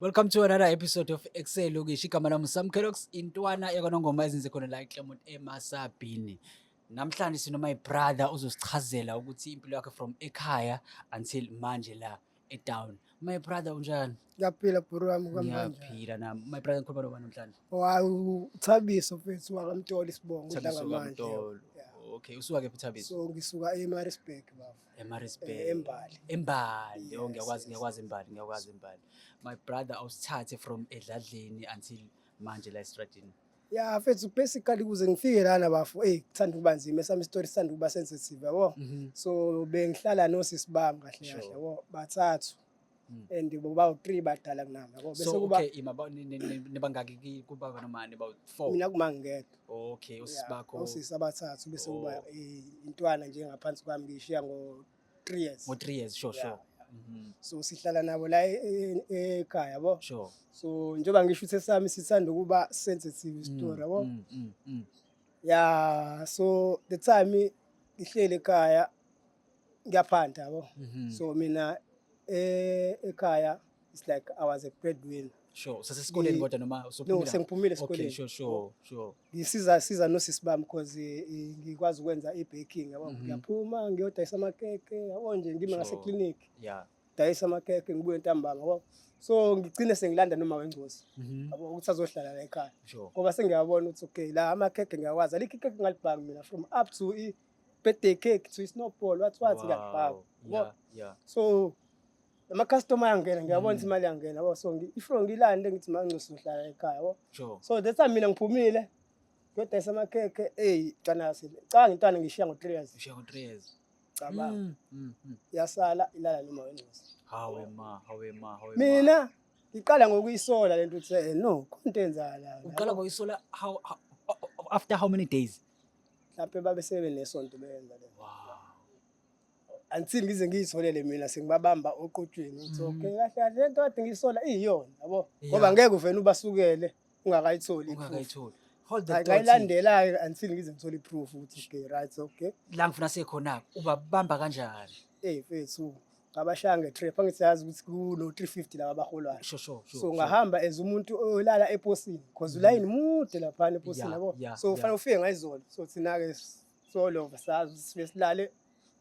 Welcome to another episode of Excel Lokishi. Igama lami Sam Kellogg's, intwana yakwaNongoma ezinze khona la eClermont eMasabini. Namhlanje sino my brother uzosichazela ukuthi impilo yakhe from ekhaya until manje la e-town. My brother, unjani? Ngiyaphila, bhuru wami, kwamanje. Ngiyaphila nami. My brother, ngikhuluma nobani namhlanje? Hayi, uThabiso mfethu wakaMtolo, isibongo Thabiso uDlangamandla. kaMtolo. Yeah. Okay, usuka kephi, Thabiso? So ngisuka eMaritzburg, baba. eMaritzburg. Embali. Embali. Oh, ngiyakwazi, ngiyakwazi Embali, ngiyakwazi Embali. My brother, awusithathe from edladleni until manje la estradini. Ya mfethu, basically ukuze ngifike lana bafo, eh, kuthanda ukuba nzima, esami story sithanda ukuba sensitive, yabo. So bengihlala nosisi bami kahle kahle, yabo, bathathu. And boba u3 badala kunami, yabo. Bese So kuba okay, ima nibangaki kubaba noma niba 4? Mina kuma ngedwa. Okay, usisi Yeah, bakho? Osisi abathathu, bese kuba Oh. intwana nje ngaphansi kwami, ngishiya ngo 3 years. Ngo 3 years, sure. Yeah. So sihlala nabo la ekhaya, yabo. So njengoba ngisho ukuthi esami sithanda ukuba sensitive story, yabo. Yeah, so the time ngihleli ekhaya ngiyaphanda, yabo. So mina ekhaya it's like I was a breadwinner. Sure. Usasesikoleni kodwa noma No, usuphumile? sengiphumile Okay, esikoleni. Ngisiza siza nosisi bami because ngikwazi ukwenza i-baking, yabo. Ngiyaphuma ngiyodayisa amakeke, yabo, nje ngime ngase-clinic. Dayisa amakeke, ngibuye ntambama, yabo. So ngigcine sengilanda noma wengcosi, yabo, ukuthi azohlala la ekhaya. Ngoba sengiyabona ukuthi okay, la amakhekhe ngiyakwazi, alikho ikhekhe ngalibhaki mina, from up to i-birthday cake to i-snowball, what ngiyalibhaka, yabo. So ama-customer ayangena, ngiyabona ukuthi imali iyangena, yabo. So if ngilande ngithi mangcosi ngihlala ekhaya, yabo. So that time mina ngiphumile ngiyodayisa amakhekhe, eyi, ntwana cha, intwana ngishiya ngo-3 years. Ushiya ngo 3 years. Cabanga. Yasala ilala noma wengcosi. Hawe ma, hawe ma, hawe ma. Mina ngiqala ngokuyisola lento ukuthi no, khona into eyenzakalayo. Uqala ngoyisola how after how many days? Mhlawumbe babe sebenesonto beyenza le. Until ngize ngiyitholele mina sengibabamba oqotshweni ukuthi okay, kahle kahle lento kade ngiyisola iyiyona, yabo. Ngoba ngeke uvele ubasukele ungakayitholi i-proof. Ungakayitholi. Hold the Hayi, thought. ngayilandela-ke until ngize ngithole i-proof ukuthi okay, right, okay. La ngifuna sekhona, ubabamba kanjani? Eyi mfethu, ngabashaya nge-trap, angithi yazi ukuthi kuno-350 laba abaholwayo. Sure. So ngahamba as umuntu olala eposini because ulayini mude laphana eposini, yabo. So ufanele ufike ngayizolo, so thina-ke solova sazi ukuthi sifike silale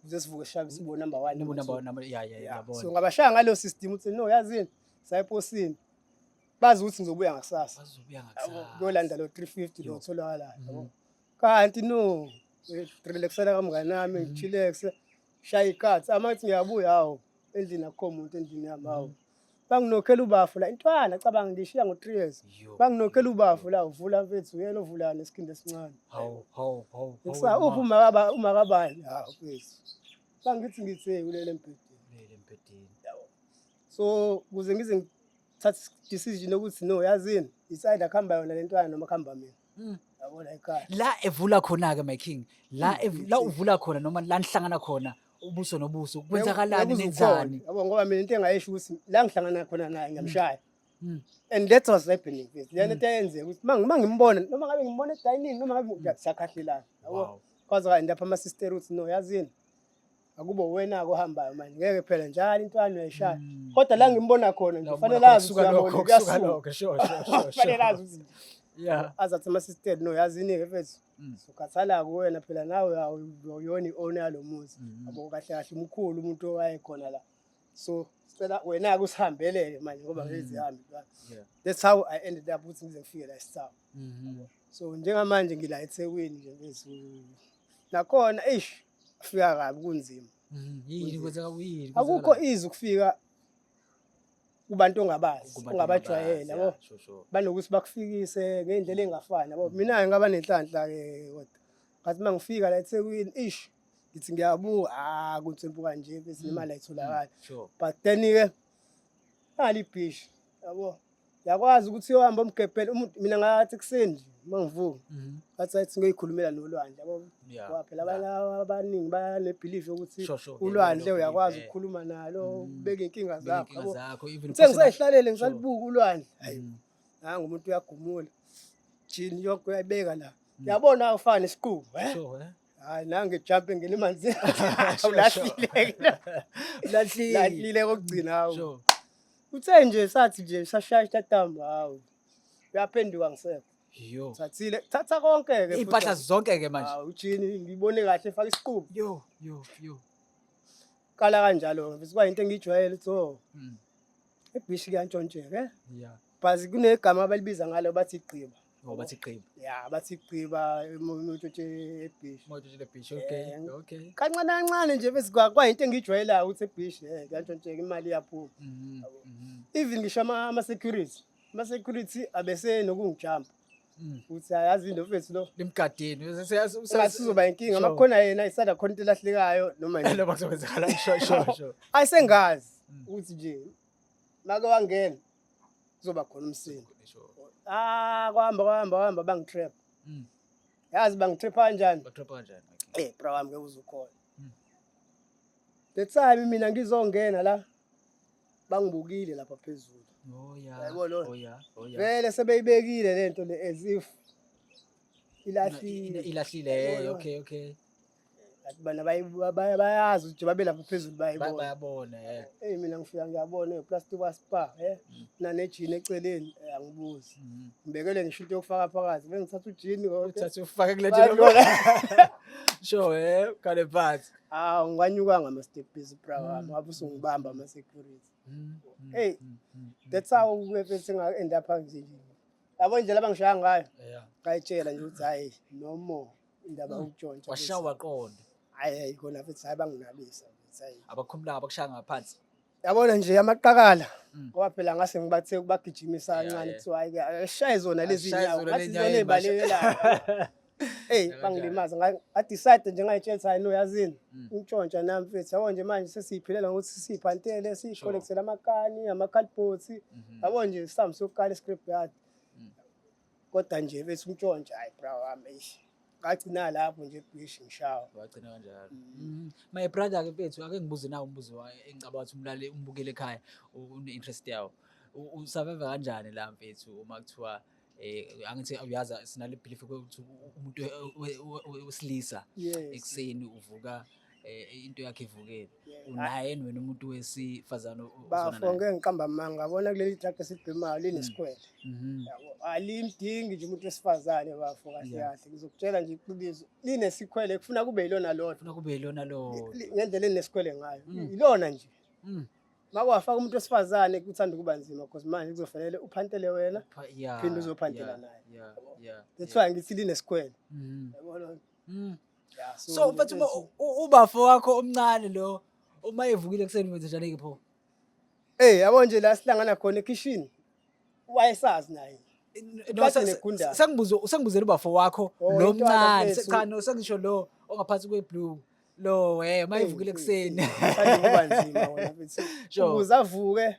ukuze sivuke sishabe sibo number one, Number number two. Number number yeah, ngiyabona. So ngabashaya ngaleyo system ukuthi no, yazini, saya eposini, bazi ukuthi ngizobuya ngakusasa. Bazobuya Yabo, ngakusasa. kuyolanda lo 350 lo otholakalayo, yabo. Kanti no, relaxela kamngani nami, ngi-chillaxe, shaya ikhathi amathi ngiyabuya, hawu, endlini akukho muntu endlini yami, hawu. Banginokhela ubafu la, intwana, cabanga, ngishiya ngo-3 years. Yo. Banginokhela ubafu la, uvula mfethu, uyena ovulayo nesikhindi esincane. Hawu, hawu, hawu. Ngikusa uphi umakaba, umakabani? Hawu mfethu. Bangithi ngithe ulele embhedeni. Ulele embhedeni. So kuze ngize ngithathe decision yokuthi no, yazini, it's either kuhamba yona lentwana noma kuhamba mina. Yabo, la ekhaya. La evula khona ke, my king. La uvula khona noma la nihlangana khona ubuso nobuso. Kwenzakalani, Ngeke uze nenzani? ukhone, yabo, ngoba mina into engayisho ukuthi la ngihlangana khona naye ngiyamshaya. And that was happening mfethu. Lena into eyenzeka ukuthi uma ngimbona, noma ngabe ngimbona e-dining, noma ngabe siyakhahlelana. Yabo. Kwaze kwa end up ama-sister ukuthi no, yazini, akube wena-ke ohambayo manje, ngeke phela njalo intwana uyayishaya. Kodwa la ngimbona khona nje La kufanele ubona khona azi kusuka ukuthi lokho, uyabona, kusuka kuyasuka. lokho, sure. Kufanele azi ukuthi azathi ama-sister no, yazini-ke mfethu, sukhathala kuwena phela nawe, awuyona i-owner yalo muzi. Yabo, kahle kahle umkhulu umuntu owayekhona la. So sicela wena-ke usihambelele manje ngoba ngeke zihambe intwana. That's how I ended up ukuthi ngize ngifike la esithawu. So njengamanje ngila eThekwini nje mfethu. Nakhona eish, kufika kabi, kunzima. Yini kwenzeka, yini? Akukho Kwenzakalani? easy ukufika kubantu ongabazi, Kubantu ongabajwayele, ongabazi, yabo. yeah, sure. Banokuthi bakufikise ngey'ndlela ey'ngafani, yabo. Mina-ke ngaba nenhlanhla-ke kodwa. Ngathi uma ngifika la eThekwini, ish, ngithi ngiyabuka, ah, kunswempu kanje bese nemali ayitholakali. But then-ke nali ibhishi, yabo. Yakwazi ukuthi uyohamba umgebhele umuntu, mina ngathi ekuseni nje uma ngivuka. Ngathi athi ngiyoyikhulumela nolwandle, yabo. Ngoba phela abantu abaningi bane-belief yokuthi ulwandle uyakwazi ukukhuluma nalo, ubeke iy'nkinga Ubeke zakho, iy'nkinga yabo. zakho, even Ngithe ngisayihlalele Sure. ngisalibuka ulwandle. Hayi, nangu umuntu uyagumula. Jini yonke uyayibeka la. Yabona ufana nesiqubu, eh? Sure, eh? Hayi, nange jump ngene emanzini. Sure. Ulahlile. Ulahlile. Lahlile kokugcina, hawu. Uthe nje sathi nje sashaya isitatambo, hawu. Uyaphenduka ngisekho. Yo. Thathile, thatha konke ke. Iy'mpahla zonke ke manje. Hawu, ujini ngibone kahle faka isiqubu. Yo, yo, yo. Qala kanjalo, mfethu kwayinto engiyijwayele ukuthi oh. Ebhishi kuyantshontsheka, eh? Yeah. But kunegama abalibiza ngalo bathi igqiba. Oh, bathi igqiba. Ya, bathi igqiba umuntu otshontshe ebhishi. Umuntu otshontshe ebhishi, okay, okay. Kancane kancane nje bese kwayinto engiyijwayelayo ukuthi ebhishi kuyantshontsheka imali iyaphuma. Even ngisho ama-security, ama-security abese nokungijampa. Ukuthi ayazi into mfethu lo. Limgadeni. Ungathi uzoba inkinga makukhona yena isanda khona into elahlekayo noma nje. Noma kuzokwenzakala sure sure sure. Ayisengazi ukuthi nje make wangena kuzoba khona umsindo. Ah, kwahamba kwahamba kwahamba bangitrap. Yazi bangitrap kanjani? Batrap kanjani? Eh, bra wami ke uzukhona. The time mina ngizongena la bangibukile lapha phezulu. Oh yeah. Yayibona lona? Oh yeah. Oh yeah. Vele sebeyibekile lento le as if ilahlile. Ilahlile. Yayibona lona? Okay, okay. Ngathi bana bayazi ukuthi babe lapha phezulu bayibona. Bayabona, eh. Hey mina ngifika ngiyabona eplastic wa spa, eh. Nanejini eceleni, angibuzi. Ngibekele ngisho into yokufaka phakathi, bengithatha ujini konke. Uthatha ufake kule Bayibona. Sure, eh, khale phansi. Ah, ngikwanyukanga ama steps bra wami, ngabe usungibamba ama security. Hey, that's how bese nga end up nje. Yabo indlela abangishaya ngayo. Yeah. Ngayitshela nje ukuthi hayi no more indaba yokutshontsha. Washawa waqonda. Hayi hayi khona futhi hayi banginabisa futhi hayi. Abakhumula abakushaya ngaphansi. Yabona nje amaqakala. Ngoba phela ngase ngibathe ukubagijimisa kancane kuthiwa hayi ke ashaye zona lezi Ashaye nyawo. zona Ngathi le zona nyawo ey'balekelayo. Hey Kanjani? bangilimaza nga decide nje ngayitshela ukuthi hayi no yazini. Intshontsha nami mfethu yabo nje manje sesiyiphilela ngokuthi siyiphantele siyicollectele amakani ama-cardboards. Yabo nje sihambe siyokala i-scrap yard. Kodwa nje bese umntshontsha hayi bra wami eish. Ngagcina lapho nje ebhishi ngishawa. Wagcina kanjalo. My brother ke mfethu ake ngibuze nawo umbuzo engicabanga ukuthi umlale umbukele ekhaya une interest yawo. Usurvive kanjani la mfethu uma kuthiwa angithi uyazi sinale belief ukuthi umuntu wesilisa ekuseni uvuka into yakhe ivukele. Unaye wena umuntu wesifazane ozwana Bafo naye? ngeke ngiqamba amanga yabona kuleli truck esilibhemayo linesikhwele. Yabo alimdingi nje umuntu wesifazane bafo kahle kahle ngizokutshela nje iqiniso linesikhwele kufuna kube yilona lodwa. Kufuna kube yilona lodwa. Ngendlela enesikhwele ngayo ilona nje. Makwafaka umuntu wesifazane kuthanda ukuba nzima because manje kuzofanele uphantele wena phinde uzophantela naye. That's why ngithi linesikhwele. Yabona? Yeah, So mfethu ubafo wakho omncane lo uma evukile ekuseni wenza njani ke pho? Eh yabo nje la sihlangana khona ekhishini wayesazi naye. No, Kade negundane. Sengibuzela ubafo wakho Oh, lo intwana mncane. mfethu. Cha no sengisho lo ongaphansi kweblue lo uma evukile ekuseni. Kuthanda ukuba nzima wona mfethu. Sure. Ukuze avuke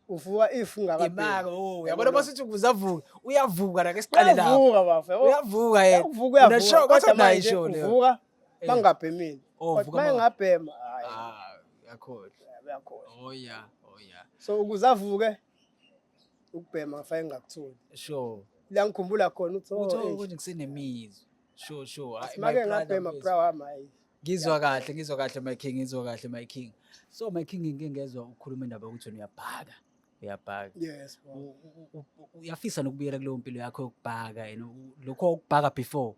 uvuka if ungakabheki. Imaka oh uyabona masuthi ukuze avuke uyavuka la ke siqale lapho. Uyavuka bafo. yabo. Uyavuka yena. Uyavuka Una uyavuka. sure Kodwa kodwa nayo manje isho leyo. uvuka bangabhemile. Oh, Kodwa uvuka uma engabhema hayi Ah uyakhohlwa. uyakhohlwa. Oh yeah, oh yeah. So ukuze avuke ukubhema ngafake ngingakutholi. Sure. La ngikhumbula khona uthi Uthi oh oh eish, konje kusenemizwa. Sure sure. Hayi, my make brother ngabhema mfethu. bra wami hayi. Ngizwa kahle, ngizwa kahle my king, ngizwa kahle my king. So my king ngike ngezwa ukukhuluma indaba yokuthi wena uyabhaka. Uyabhaka. Yes bro. Uyafisa nokubuyela kuleyo mpilo yakho yokubhaka and lokho okubhaka before.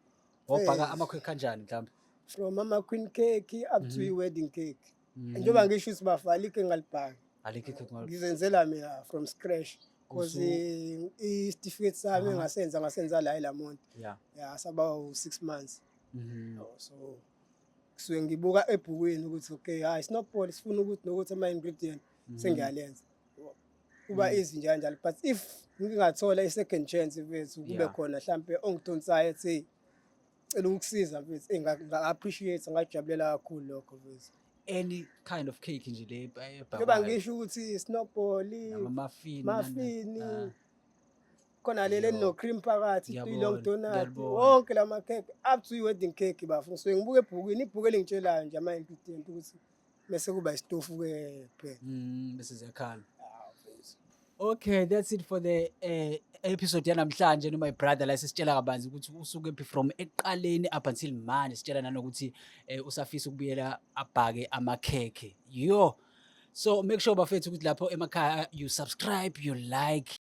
Wabhaka Yes. ama-cake kanjani mhlawumbe? From ama queen cake up to i-wedding cake. Njengoba ngisho ukuthi bafa alikho engalibhaki. Alikho ikhekhe ngalo. Ngizenzela mina from scratch. Because i-certificate sami engasenza ngasenza la eLamonti. Yeah. Yeah, saba u6 months. So kusuke ngibuka ebhukwini ukuthi okay hayi snowball sifuna ukuthi nokuthi ama ingredient sengiyalenza. Kuba easy nje kanjalo but if ngingathola i-second chance mfethu kube khona mhlambe ongidonsayo ethi cela ukukusiza mfethu nga-appreciate ngajabulela kakhulu lokho mfethu. Any kind of cake nje le ebhakwayo. Njengoba ngisho ukuthi snowball, Nama-muffin, muffin, ah. khona leli elino cream phakathi, Ngiyabona, i-long donut, ngiyalibona. wonke lama cake up to i-wedding cake bafo. Ngisuke ngibuka ebhukwini, ibhuku elingitshelayo nje ama-ingredient ukuthi bese kuba isitofu ke phela. Bese ziyakhala. Okay, that's it for the episode yanamhlanje no my brother la sisitshela kabanzi ukuthi usuke phi from ekuqaleni up until manje, sitshela nanokuthi usafisa ukubuyela abhake amakhekhe. Yo. So make sure, bafethu, ukuthi lapho emakhaya you subscribe, you like.